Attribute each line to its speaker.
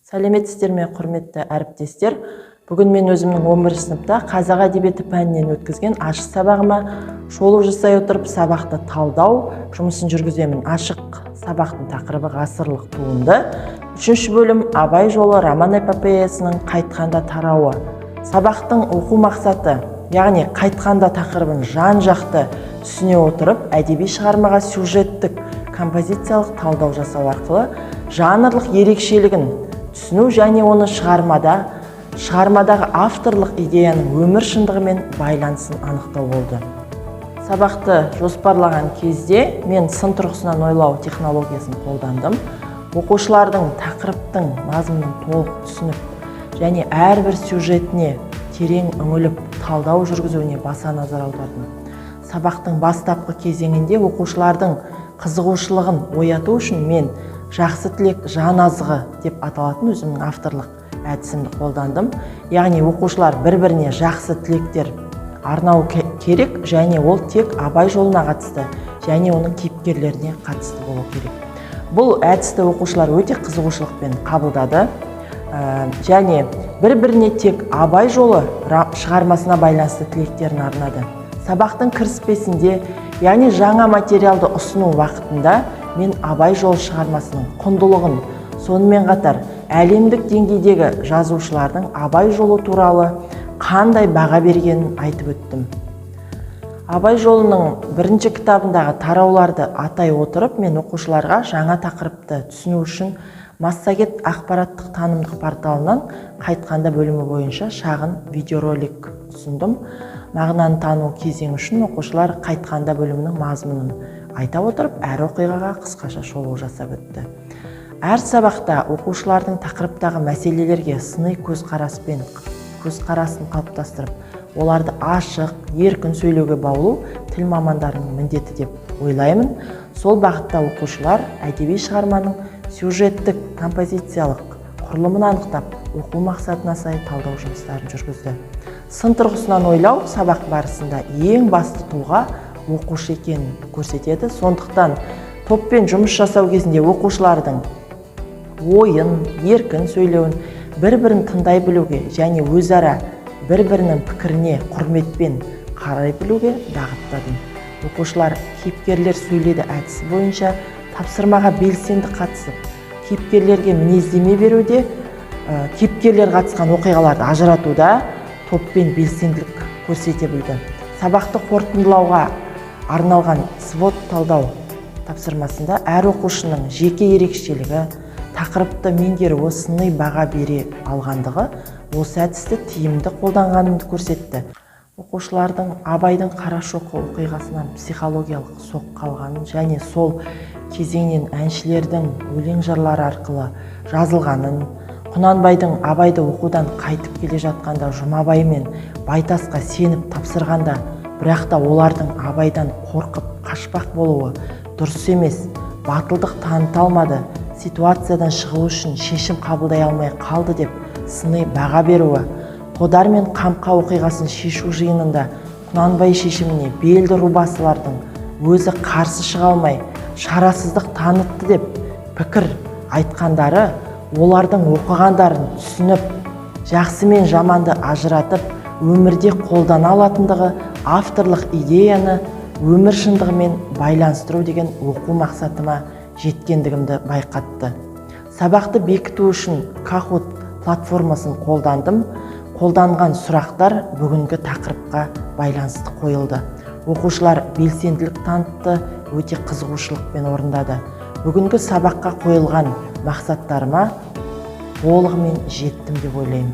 Speaker 1: Сәлеметсіздер ме, құрметті әріптестер! Бүгін мен өзімнің 11 сыныпта қазақ әдебиеті пәнінен өткізген ашық сабағыма шолу жасай отырып, сабақты талдау жұмысын жүргіземін. Ашық сабақтың тақырыбы: ғасырлық туынды. Үшінші бөлім: «Абай жолы» роман эпопеясының «Қайтқанда» тарауы. Сабақтың оқу мақсаты, яғни «Қайтқанда» тақырыбын жан жақты түсіне отырып, әдеби шығармаға сюжеттік композициялық талдау жасау арқылы жанрлық ерекшелігін түсіну және оны шығармадағы авторлық идеяның өмір шындығымен байланысын анықтау болды. Сабақты жоспарлаған кезде мен сын тұрғысынан ойлау технологиясын қолдандым. Оқушылардың тақырыптың мазмұнын толық түсініп және әрбір сюжетіне терең үңіліп, талдау жүргізуіне баса назар аудардым. Сабақтың бастапқы кезеңінде оқушылардың қызығушылығын ояту үшін мен «Жақсы тілек – жан азығы» деп аталатын өзімнің авторлық әдісімді қолдандым. Яғни оқушылар бір біріне жақсы тілектер арнау керек және ол тек Абай жолына қатысты және оның кейіпкерлеріне қатысты болу керек. Бұл әдісті оқушылар өте қызығушылықпен қабылдады және бір біріне тек «Абай жолы» шығармасына байланысты тілектерін арнады. Сабақтың кіріспесінде, яғни жаңа материалды ұсыну уақытында, мен «Абай жолы» шығармасының құндылығын, сонымен қатар әлемдік деңгейдегі жазушылардың «Абай жолы» туралы қандай баға бергенін айтып өттім. «Абай жолының» бірінші кітабындағы тарауларды атай отырып, мен оқушыларға жаңа тақырыпты түсіну үшін Массагет ақпараттық танымдық порталынан «Қайтқанда» бөлімі бойынша шағын видеоролик ұсындым. Мағынаны тану кезеңі үшін оқушылар «Қайтқанда» бөлімінің мазмұнын айта отырып, әр оқиғаға қысқаша шолу жасап өтті. Әр сабақта оқушылардың тақырыптағы мәселелерге сыни көзқарасын қалыптастырып, оларды ашық, еркін сөйлеуге баулу тіл мамандарының міндеті деп ойлаймын. Сол бағытта оқушылар әдеби шығарманың сюжеттік композициялық құрылымын анықтап, оқу мақсатына сай талдау жұмыстарын жүргізді. Сын тұрғысынан ойлау сабақ барысында ең басты тұлға оқушы екенін көрсетеді. Сондықтан топпен жұмыс жасау кезінде оқушылардың ойын еркін сөйлеуін, бір бірін тыңдай білуге және өзара бір бірінің пікіріне құрметпен қарай білуге бағыттадым. Оқушылар «Кейіпкерлер сөйледі» әдісі бойынша тапсырмаға белсенді қатысып, кейіпкерлерге мінездеме беруде, кейіпкерлер қатысқан оқиғаларды ажыратуда топпен белсенділік көрсете білді. Сабақты қорытындылауға арналған SWOT талдау тапсырмасында әр оқушының жеке ерекшелігі, тақырыпты меңгеруі, сыни баға бере алғандығы осы әдісті тиімді қолданғанымды көрсетті. Оқушылардың Абайдың Қарашоқы оқиғасынан психологиялық соққы алғанын және сол кезеңнен әншілердің өлең жырлары арқылы жазылғанын, Құнанбайдың Абайды оқудан қайтып келе жатқанда Жұмабай мен Байтасқа сеніп тапсырғанда, бірақ та олардың Абайдан қорқып қашпақ болуы дұрыс емес, батылдық таныта алмады, ситуациядан шығу үшін шешім қабылдай алмай қалды деп сыни баға беруі, Қодар мен Қамқа оқиғасын шешу жиынында Құнанбай шешіміне белді рубасылардың өзі қарсы шыға алмай, шарасыздық танытты деп пікір айтқандары, олардың оқығандарын түсініп, жақсы мен жаманды ажыратып, өмірде қолдана алатындығы авторлық идеяны өмір шындығымен байланыстыру деген оқу мақсатыма жеткендігімді байқатты. Сабақты бекіту үшін Kahoot платформасын қолдандым. Қолданған сұрақтар бүгінгі тақырыпқа байланысты қойылды. Оқушылар белсенділік танытты, өте қызығушылықпен орындады. Бүгінгі сабаққа қойылған мақсаттарыма толығымен жеттім деп ойлаймын.